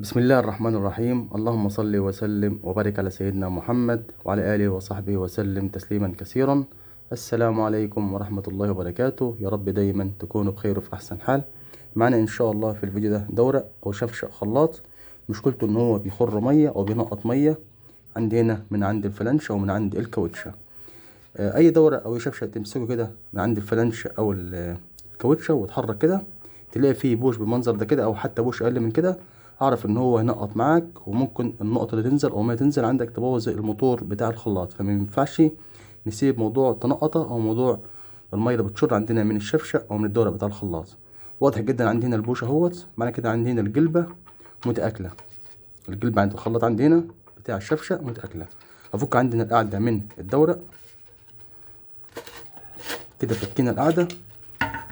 بسم الله الرحمن الرحيم. اللهم صل وسلم وبارك على سيدنا محمد وعلى آله وصحبه وسلم تسليما كثيرا. السلام عليكم ورحمة الله وبركاته. يا رب دايما تكونوا بخير وفي أحسن حال. معنا إن شاء الله في الفيديو ده دورق أو شفشق خلاط، مشكلته إن هو بيخر مية أو بينقط مية عندنا من عند الفلانشة ومن عند الكاوتشة. أي دورق أو شفشق تمسكه كده من عند الفلانشة أو الكاوتشة وتحرك كده تلاقي فيه بوش بالمنظر ده كده، أو حتى بوش أقل من كده، اعرف ان هو هينقط معاك، وممكن النقطة اللي تنزل او ما تنزل عندك تبوظ الموتور بتاع الخلاط. فما ينفعش نسيب موضوع التنقطه او موضوع المية اللي بتشر عندنا من الشفشق او من الدورة بتاع الخلاط. واضح جدا عندنا البوش اهوت، معنى كده عندنا الجلبه متاكله، الجلبه عند الخلاط عندنا بتاع الشفشق متاكله. افك عندنا القاعدة من الدورق كده، فكينا القاعدة.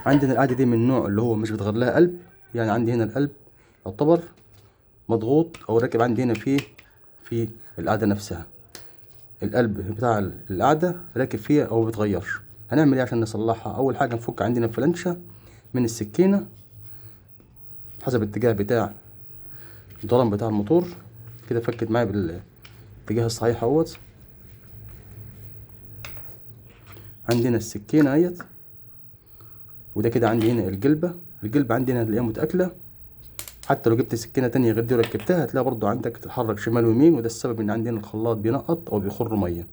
عندنا القاعدة دي من النوع اللي هو مش بتغير لها قلب، يعني عندي هنا القلب يعتبر مضغوط او راكب عندي هنا في القاعدة نفسها، القلب بتاع القاعدة راكب فيها او بيتغيرش. هنعمل ايه عشان نصلحها؟ اول حاجة نفك عندنا الفلانشه من السكينة حسب الاتجاه بتاع الدوران بتاع الموتور كده، فكت معايا بالاتجاه الصحيح اهوت. عندنا السكينة اهيت، وده كده عندي هنا الجلبه، الجلبه عندنا اللي هي متاكله. حتى لو جبت سكينة تانية غير دي وركبتها هتلاقي برضو عندك تتحرك شمال ويمين، وده السبب ان عندنا الخلاط بينقط او بيخر مية.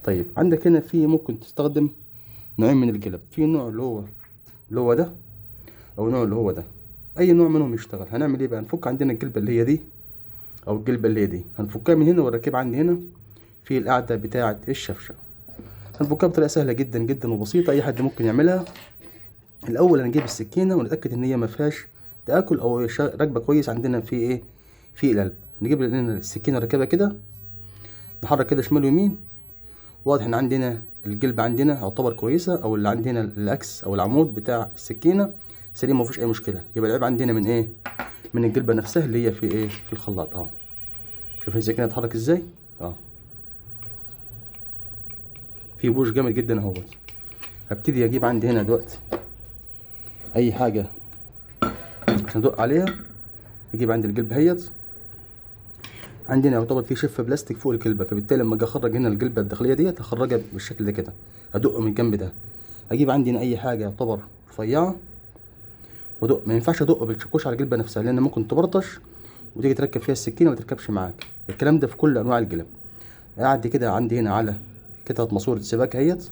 طيب عندك هنا في ممكن تستخدم نوعين من الجلب، في نوع اللي هو ده، او نوع اللي هو ده، اي نوع منهم يشتغل. هنعمل ايه بقى؟ نفك عندنا الجلبه اللي هي دي او الجلبه اللي هي دي، هنفكها من هنا ونركبها عندي هنا في القاعدة بتاعه الشفشه. هنفكها بطريقة سهلة جدا جدا وبسيطة، اي حد ممكن يعملها. الاول هنجيب السكينة ونتاكد ان هي ما فيهاش تاكل او راكبه كويس عندنا في ايه، في القلب. نجيب لنا السكينة راكبه كده، نحرك كده شمال ويمين. واضح ان عندنا الجلب عندنا يعتبر كويسة، او اللي عندنا الاكس او العمود بتاع السكينة سليم ما فيش اي مشكلة. يبقى العيب عندنا من ايه؟ من الجلبه نفسها اللي هي في ايه، في الخلاط اهو. شوف السكينة اتحرك ازاي، في بوش جامد جدا اهوت. هبتدي اجيب عندي هنا دلوقتي اي حاجة عشان ادق عليها. اجيب عندي الجلبه اهيت، عندنا يعتبر في شفه بلاستيك فوق الجلبه، فبالتالي لما اجي اخرج هنا الجلبه الداخلية ديت هخرجها بالشكل ده كده، ادق من الجنب ده. اجيب عندي هنا اي حاجة يعتبر رفيعة وادق. ما ينفعش ادق بالشاكوش على الجلبه نفسها لان ممكن تبرطش وتيجي تركب فيها السكينة ما تركبش معاك. الكلام ده في كل انواع الجلب. اعدي كده عندي هنا على قطعه ماسوره سباكه اهيت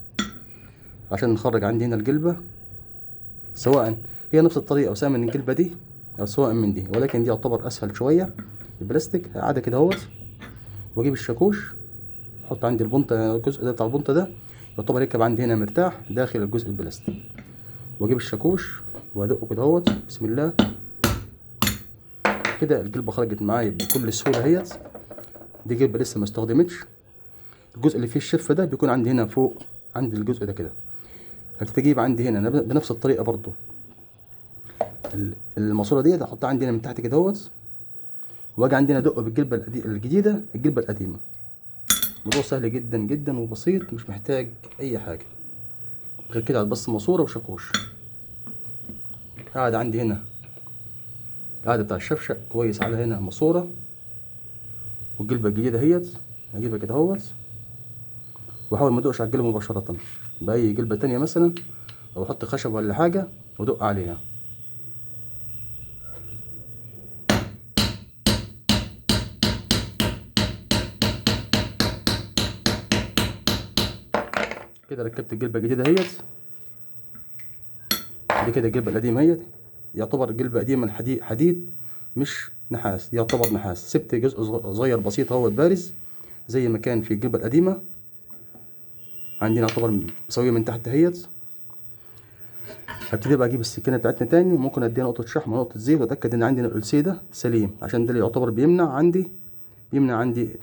عشان نخرج عندي هنا الجلبه، سواء هي نفس الطريقة سواء من الجلبه دي او سواء من دي، ولكن دي يعتبر اسهل شوية. البلاستيك قاعدة كده اهوت، واجيب الشاكوش احط عندي البنطه، الجزء ده بتاع البنطه ده يعتبر يركب عندي هنا مرتاح داخل الجزء البلاستيك. واجيب الشاكوش وادقه كده اهوت، بسم الله. كده الجلبه خرجت معايا بكل سهولة اهيت. دي جلبه لسه ما استخدمتش. الجزء اللي فيه الشفه ده بيكون عندي هنا فوق عند الجزء ده كده. هتجيب عندي هنا بنفس الطريقة برضو الماسورة ديت احطها عندي هنا من تحت كده اهوت، واجي عندنا ادق بالجلبه الجديدة الجلبه القديمة. الموضوع سهل جدا جدا وبسيط، مش محتاج اي حاجة غير كده، بس ماسوره وشاكوش. قاعد عندي هنا القاعدة بتاع الشفشق كويس، على هنا ماسوره والجلبه الجديدة اهيت هجيبها كده اهوت، واحاول ما ادقش على الجلبه مباشرة باي جلبه تانية مثلا، او احط خشب ولا حاجة وادق عليها. كده ركبت الجلبه الجديدة اهيت. دي كده الجلبه القديمة اهيت، يعتبر جلبه قديمة حديد مش نحاس، دي يعتبر نحاس. سبت جزء صغير بسيط اهوت بارز زي ما كان في الجلبه القديمة. عندنا يعتبر مسويه من تحت اهيت. هبتدي بقى اجيب السكينة بتاعتنا تاني، ممكن اديها نقطة شحم ونقطة زيت، واتاكد ان عندنا الالسي ده سليم، عشان ده اللي يعتبر بيمنع عندي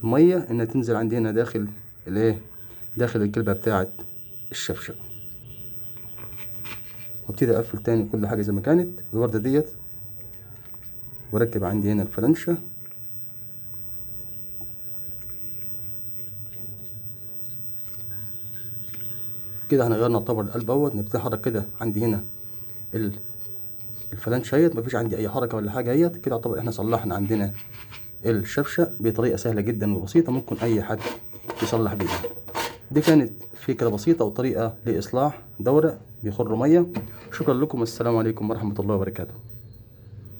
المية انها تنزل عندي هنا داخل الايه، داخل الجلبه بتاعه الشفشه. وابتدي اقفل تاني كل حاجة زي ما كانت الورده ديت، واركب عندي هنا الفلانشه. كده احنا غيرنا يعتبر القلب اهوت. نبتدي نحرك كده عندي هنا الفلانش اهيت، مفيش عندي اي حركة ولا حاجة اهيت. كده يعتبر احنا صلحنا عندنا الشفشق بطريقة سهلة جدا وبسيطة، ممكن اي حد يصلح بيها. دي كانت فكرة بسيطة وطريقه لاصلاح دورق بيخر مية. شكرا لكم، والسلام عليكم ورحمة الله وبركاته.